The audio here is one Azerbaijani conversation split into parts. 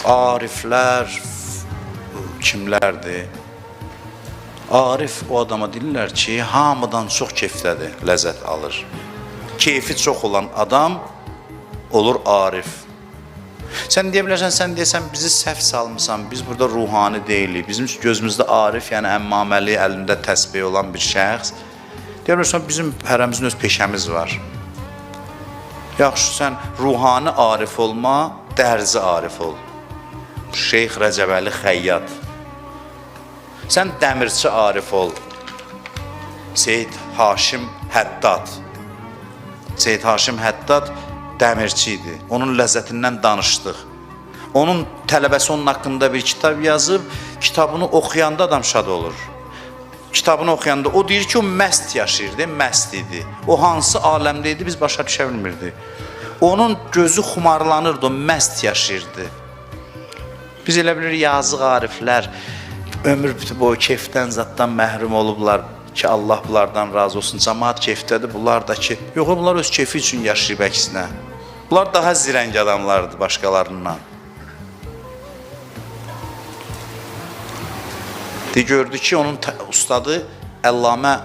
Ariflər kimlərdir? Arif o adama deyirlər ki, hamıdan çox keyfdədir, ləzzət alır. Keyfi çox olan adam olur arif. Sən deyə bilərsən, sən deyəsən bizi səhv salmısan, biz burada ruhani deyilik. Bizim gözümüzdə arif, yəni əmmaməli, əlində təsbeh olan bir şəxs. Deyə bilərsən, bizim hərəmizin öz peşəmiz var. Yaxşı, sən ruhani arif olma, dərzi arif ol. Şeyx Rəcəbəli Xəyyat. Sən dəmirçi arif ol. Seyid Haşim Həddad. Seyid Haşim Həddad dəmirçi idi. Onun ləzzətindən danışdıq. Onun tələbəsi onun haqqında bir kitab yazıb, kitabını oxuyanda adam şad olur. Kitabını oxuyanda o deyir ki, o məst yaşayırdı, məst idi. O hansı aləmdə idi, biz başa düşə bilmirdik. Onun gözü xumarlanırdı, o məst yaşayırdı. Biz elə bilirik yazıq ariflər ömür bütün boyu keyfdən, zaddan məhrum olublar ki, Allah bunlardan razı olsun. Camaat keyfdədir, bunlar da ki, yox, bunlar öz keyfi üçün yaşayıb əksinə. Bunlar daha zirəng adamlardır başqalarından. De gördü ki, onun ustadı Əllamə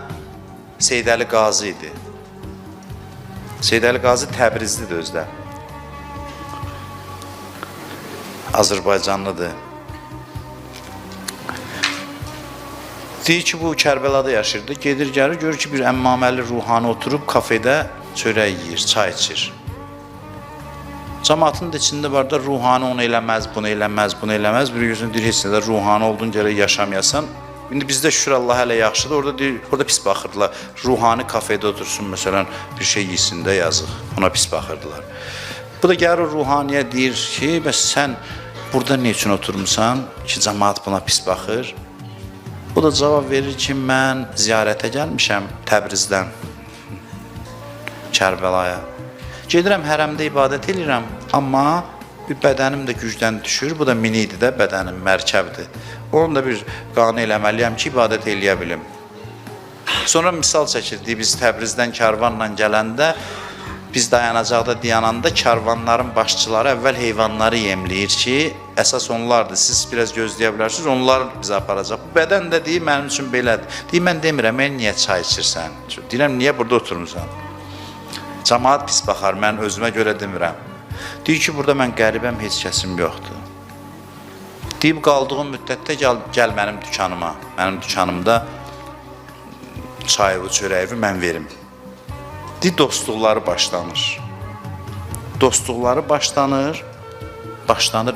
Seyid Əli Qazi idi. Seyid Əli Qazi Təbrizlidir özdə. Azərbaycanlıdır. Deyir ki, bu Kərbəlada yaşayırdı. Gedir, gəlir, görür ki, bir əmmaməli ruhani oturub kafedə çörək yeyir, çay içir. Camaatın da içində var da ruhani onu eləməz, bunu eləməz, bunu eləməz. Bir gözün deyir, heç nədə ruhani oldun gərək yaşamayasan. İndi bizdə şükür Allah hələ yaxşıdır. Orada deyir, orada pis baxırdılar. Ruhani kafedə otursun məsələn, bir şey yesin də yazıq. Ona pis baxırdılar. Bu da gəlir o ruhaniyə deyir ki, bəs sən burada nə üçün oturmusan ki, camaat buna pis baxır? O da cavab verir ki, mən ziyarətə gəlmişəm Təbrizdən Kərbəlaya. Gedirəm hərəmdə ibadət eləyirəm, amma bir bədənim də gücdən düşür. Bu da mini idi də bədənim, mərkəbdir. Onu da bir qane eləməliyəm ki, ibadət eləyə bilim. Sonra misal çəkirdik, biz Təbrizdən karvanla gələndə biz dayanacaqda dayananda karvanların başçıları əvvəl heyvanları yemləyir ki, əsas onlardır. Siz biraz gözləyə bilərsiniz, onlar bizi aparacaq. Bu bədən də deyir, mənim üçün belədir. Deyir, mən demirəm, ey, niyə çay içirsən? Deyirəm, niyə burada oturmusan? Camaat pis baxar, mən özümə görə demirəm. Deyir ki, burada mən qəribəm, heç kəsim yoxdur. Deyib qaldığım müddətdə gəl, gəl mənim dükanıma. Mənim dükanımda çayı, çörəyi mən verim. Deyir, dostluqları başlanır. Dostluqları başlanır. Başlanır.